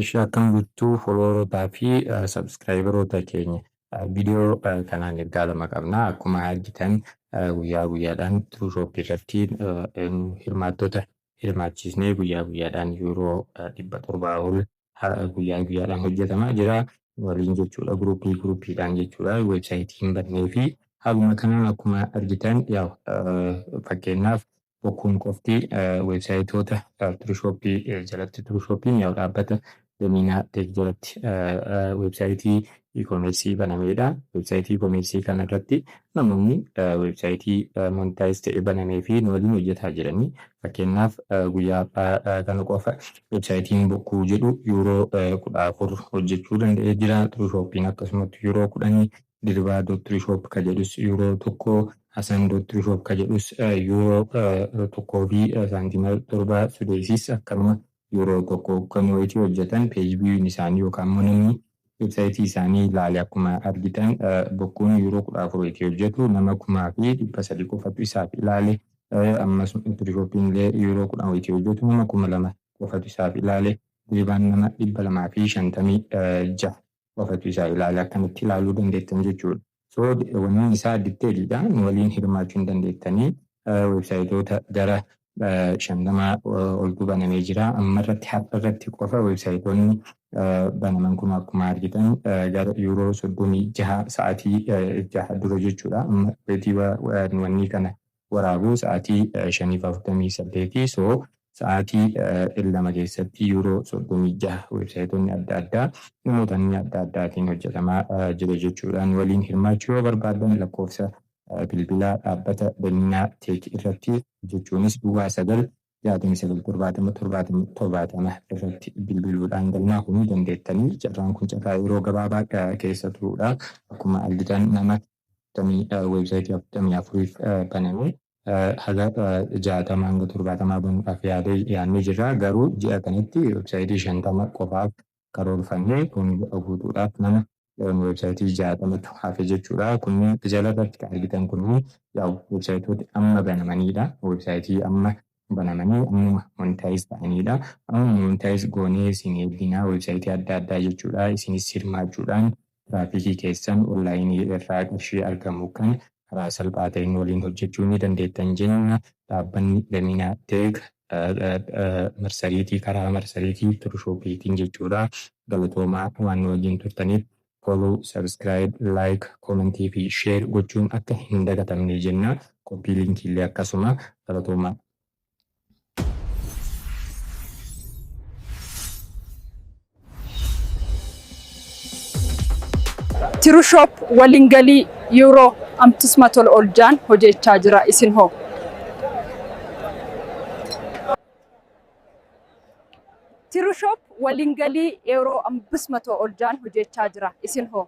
Ishee akkam jirtu followerootaa fi subscriberoota keenya viidiyoo kanaan ergaa lama qabna. Akkuma argitan guyyaa guyyaadhaan Tiruushoop irratti hirmaattota hirmaachisnee guyyaa guyyaadhaan yuuroo 700 ol guyyaa guyyaadhaan hojjetamaa jira. Waliin jechuudha guruppii guruppiidhaan jechuudha weebsaayitii hin bannee fi haaluma kanaan akkuma argitan fakkeenyaaf Bokkuun qofti weebsaayitoota Tirushooppii jalatti Tiruushooppiin yaa'u dhaabbata Damiinaa Teek jalatti weebsaayitii e-koomeersii banameedha. Weebsaayitii e-koomeersii kana irratti namoonni weebsaayitii monetaayiz ta'e banamee fi nu waliin hojjetaa jiranii. Fakkeenyaaf guyyaa kana qofa weebsaayitiin Bokkuu jedhu yuuroo 14 hojjechuu danda'ee jira. Tiruushooppiin akkasumatti yuuroo 10 Diribaa dot Tiruushoop ka jedhus yuuroo 1 Hasan dot Tiruushoop ka jedhus yuuroo 1 fi saantima 7 Sudeesis akkanuma yuuroo 1 kan wayitii hojjetan peej viyuun isaanii yookaan immoo namni weebsaayitii isaanii ilaale akkuma argitan Bokkuun yuuroo 14 wayitii hojjetu nama 3,300 qofatu isaaf ilaale ammas Tiruushooppiin illee yuuroo 10 wayitii hojjetu nama 2,000 qofatu isaaf ilaale Diribaan nama 256 qofatu isaa ilaale akkamitti ilaaluu dandeettan jechuudha. So wanni isaa diteeliidha. Nu waliin hirmaachuu hin dandeettanii weebsaayitoota gara 50 oltu banamee jira. Amma irratti har'a irratti qofa weebsaayitoonni banaman kun akkuma argitan gara yuuroo 36 sa'aatii 6 dura jechuudha. Amma wayitii wanni kana waraabuu sa'aatii 5:48 so sa'aatii 2 keessatti yuuroo 36 weebsaayitoonni adda addaa namoota adda addaatiin hojjetamaa jira jechuudhaan waliin hirmaachuu yoo barbaadan lakkoofsa bilbilaa dhaabbata Damiinaa Teek irratti jechuunis duwwaa 9 69 70 70 70 irratti bilbiluudhaan galmaa'uu ni dandeettanii. Carraan kun carraa yeroo gabaabaa keessa turuudha. Akkuma argitan nama weebsaayitii 44f baname haga 60 hanga 70 banuudhaaf yaadnee jirra. Garuu ji'a kanatti weebsaayitii 50 qofaaf karoorfannee kun guutuudhaaf nama weebsaayitii 60tu hafe jechuudha. Kunneen jala irratti kan argitan kunniin weebsaayitoota amma banamanidha. Weebsaayitii amma banamanii ammuma monetaayiz ta'anidha. Amma monetaayiz goonee isin eebbinaa weebsaayitii adda addaa jechuudha. Isinis hirmaachuudhaan tiraafikii keessan onlaayinii irraa qarshii argamu kan karaa salphaa ta'een waliin hojjechuu ni dandeettan jenna. Dhaabbanni Damiinaa Teek marsariitii karaa marsariitii Tirushoopiitiin jechuudha. Galatoomaa waan nu wajjin turtaniif follow, subscribe, like, commentii fi share gochuun akka hin dagatamne jenna. Qophii liinkii illee akkasuma galatoomaa. Tirushop waliin galii yuuroo amtisma tola oljaan hojechaa jira isin hoo? Tirushop waliin galii yeroo ambismatoo oljaan hojechaa jira isin hoo?